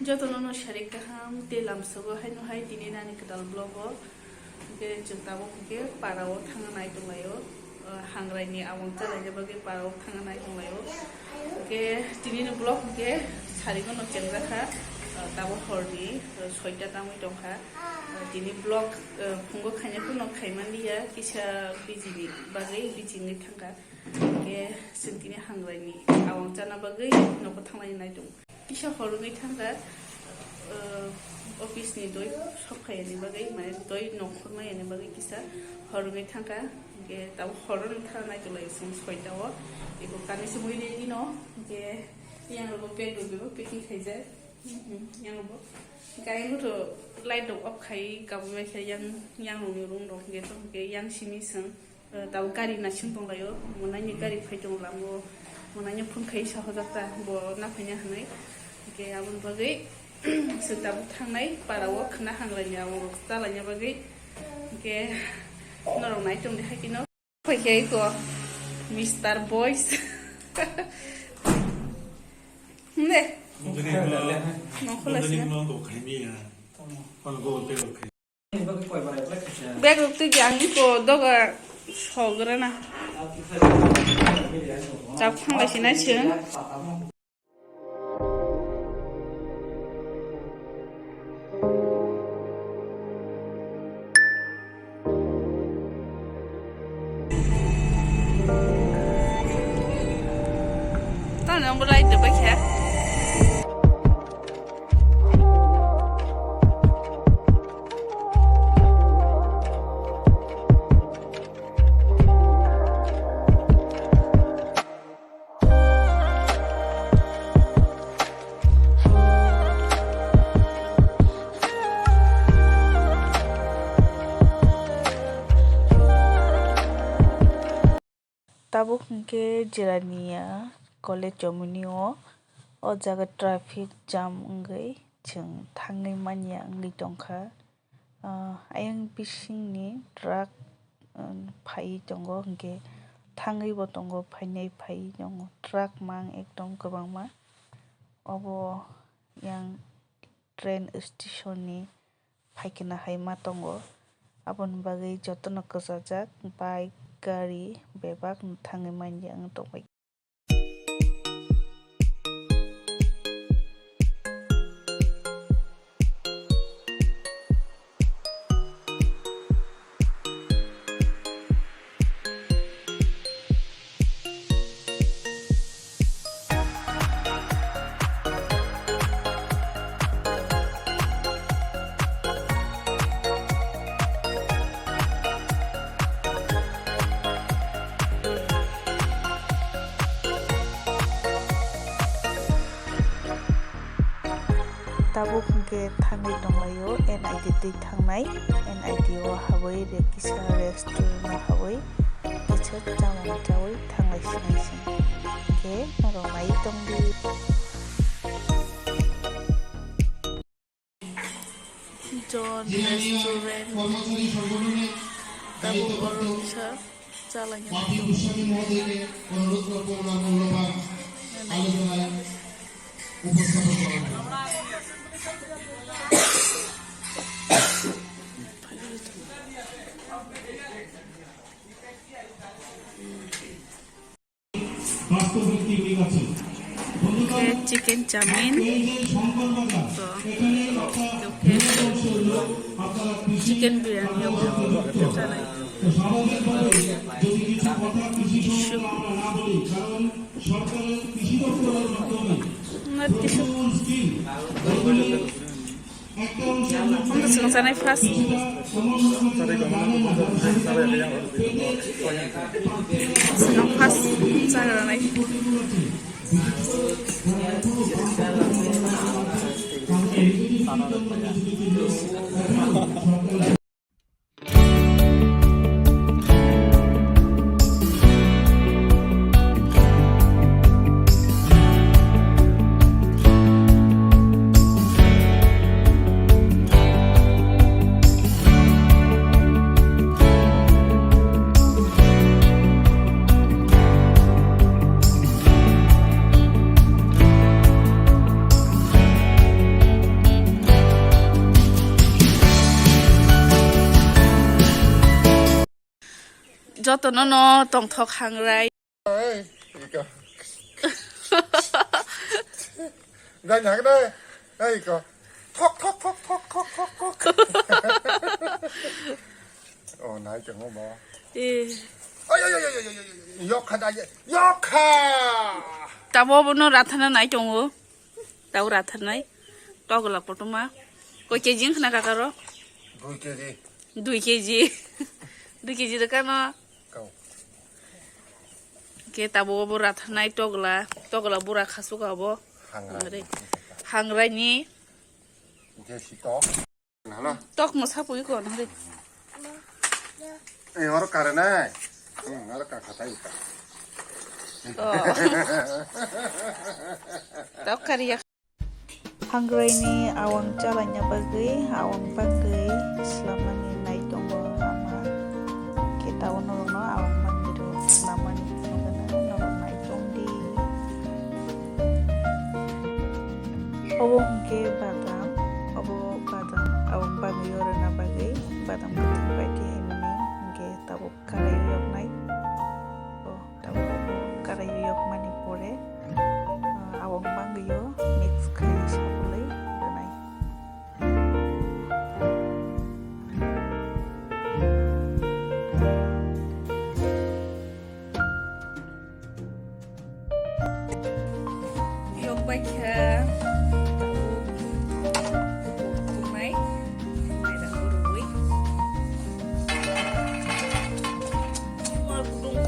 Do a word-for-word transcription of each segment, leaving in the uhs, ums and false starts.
Jotono no sari kaham tei lamsogo haino hai tini nani kwtal vlog o. Hwnkhe chwng tabuk hwnkhe para o thangna nai tonglaio. O, hangrai ni awang chalaina bagwi para o thangna nai tonglaio. Hwnkhe tini ni vlog hwnkhe sari no chengjak kha. O, tabuk hor ni, o, soita tangwi tongkha. O, tini vlog, o, phungo khaina phano khai manliya, kisa busy ni bagwi busy wngwi thangkha. Hwnkhe chwng tini hangrai ni awang chana bagwi nogo thanglai nai tongo. Kisa hor wngwi thangkha, uh, office ni doi sok phaiyani bagwi, mane doi nongkhor maiyani bagwi kisa hor wngwi thangkha. Hwnkhe tabuk hor wngwi thang nai tonglaio chwng soita o. Eko kanwi se mui ready no, hwnkhe yang rogo bag rok bebak packing khaijak. Mhm, yang rogo. Hwnkhe ayang bwtho light rok off khai kabui bai khe yang, yang rok ni room rok hwnkhe to hwnkhe yang simi chwng. Eh, tabuk gari naising tonglaio, mwnani gari phai tongo lamo, mwnani phone khai sa hojak ta, bo na phaina hinwi. Hwnkhe aboni bagwi chwng tabuk thangnai para o khwna hanglaini abo rok chalaina bagwi. Hwnkhe norok nai tongdi hai kheno. Phaikhe eko Mister Boys. Hwnde? Nongkhorla sina. Bag rok twi di ang iko doga sograna. Chak thang bai sina chwng. Tano ang bo light de bakhe. Tabuk hwnkhe Jirania college chomoni o, o jaga traffic jam wngwi chwng thangwi manya wngwi tongkha. Ah, ayang bisingni truck, um, phaiwi tongo, hwnkhe thangwi bo tongo, phainai phaiwi tongo. Truck mang ekdom kwbangma. Obo yang train station ni phaikhe na hai ma tongo. Aboni bagwi jotono kwchajak bike, gari bebak no thangwi manya wng tongbai. Tabuk hwnkhe thangwi tonglaio N I D twi thangnai, N I D o habwi re kisa restaurant o habwi kisa chamung chawi thanglai sinai se. Hwnkhe norok nai tongdi. John Restaurant. Tabuk oro kisa chalaina. Chicken chowmin. To, okay, okay. Chicken biryani obo. Chanai. Not kisu. Ang swkang sanai first. Swkang first chagra nai. Jotono no tongthok hangrai. Ei, iko. Dai nang dai. Ei, iko. Thok, thok, thok, thok, thok, thok, thok. Oh, nai tongmo bo. Eh. Oi, oi, oi, oi, oi, oi, oi. Yokha dai, yokha. Tabo bono rathana nai tongo. Tabo ratharnai. Togla kotorma. Koi K G wngkha na kaka ro? Dui K G. Dui K G. Dui K G rwkha no. Kau. Ke tabo bo ratharnai togla. Togla bura khasuka bo. Hangrai. Hangrai. Hangrai ni. Ke sitok. Nalo. Tok mo sapui ko nang de. Eh, oro kare nai. Hmm, oro ka khatai ka. Oh. Tok kariya. Hangrai ni awang chalaina bagwi, awang bagwi slamani nai tongo ama. Khe tabo norokno awang bagwi rw slamani phunukgwno norok nai tong di. Obo hwnkhe badam, obo badam, aboni bagwi o rwna bagwi badam kwthwng bai khe himni hwnkhe tabuk karai o yoknai. O tabuk karai o yokmani pore, ah, aboni bagwi o mix khai sabulai rwnai. Yok bai kha tabuk tunai, mairang rwi. Mal kudung.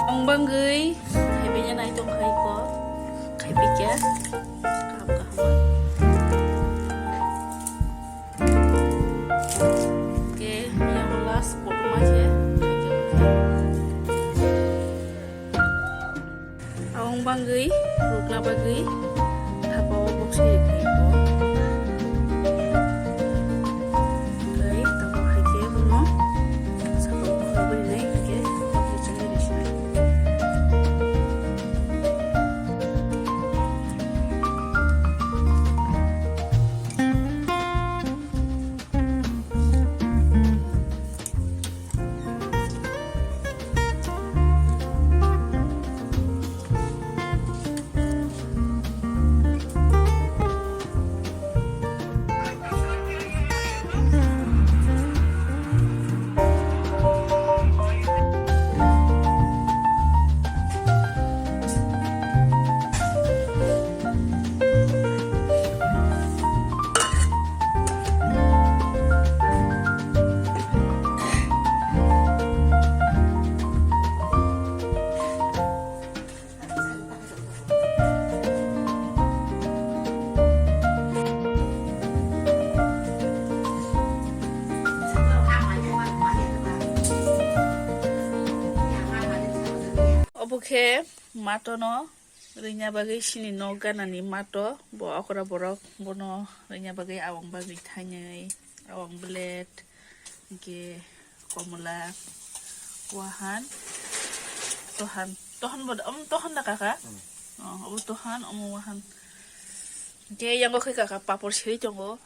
Ang bangwi khaibai ya nai tong khai ko, khaibai kya, kaham kaham. Oke, yang last kotorma khe. Ang bangwi rukna bagwi thapa o box ni rikhi ko. Oke, tamo hai khe bono saka o khaibai nai khe. Khe matono rwina bagwi sini nok ganani mato, bo okra borok bono rwina bagwi awang bagwi thainwi, awang blade, hinkhe komla, wahan, tohan, tohan bo, um, tohan da kaka? Hmm. Oh, obo tohan, omo wahan. Hinkhe yango khe kaka papor siri tongo,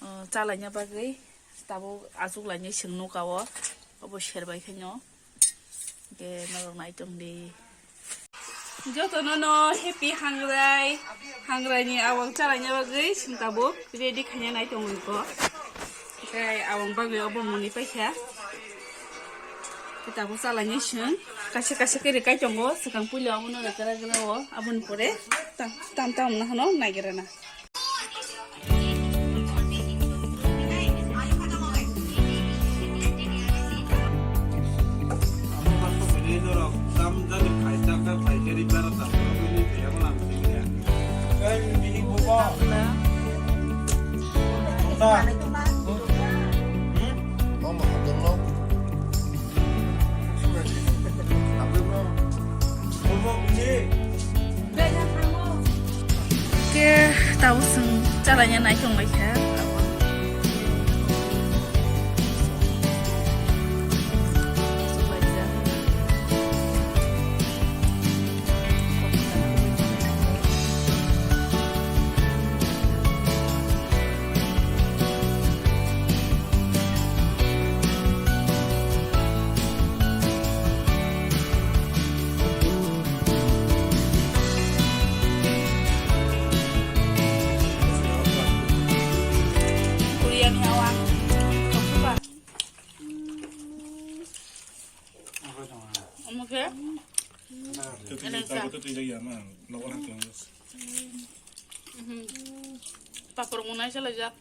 uh, chalaina bagwi. Tabuk achuk lainai chwng nukha o, obo serbai khaino. Hinkhe norok naitong di. Jotono no happy hangrai, hangrai ni awang chalaina bagwi chwng tabuk ready khaina naitongo nukho. Hinkhe awang bagwi obo mwnwi paikha. Hinkhe tabuk chalainai chwng kaisa kaisa khe rwkai tongo, swkang puila obono rwkra rwkra o, aboni pore tam tam tam wngna hwnwi naigwrana. Khe tabuk chwng chalaina naithok lai kha. Koreani awang. Omo khe? Ano sa. Mhm. Papor monai sa lajak.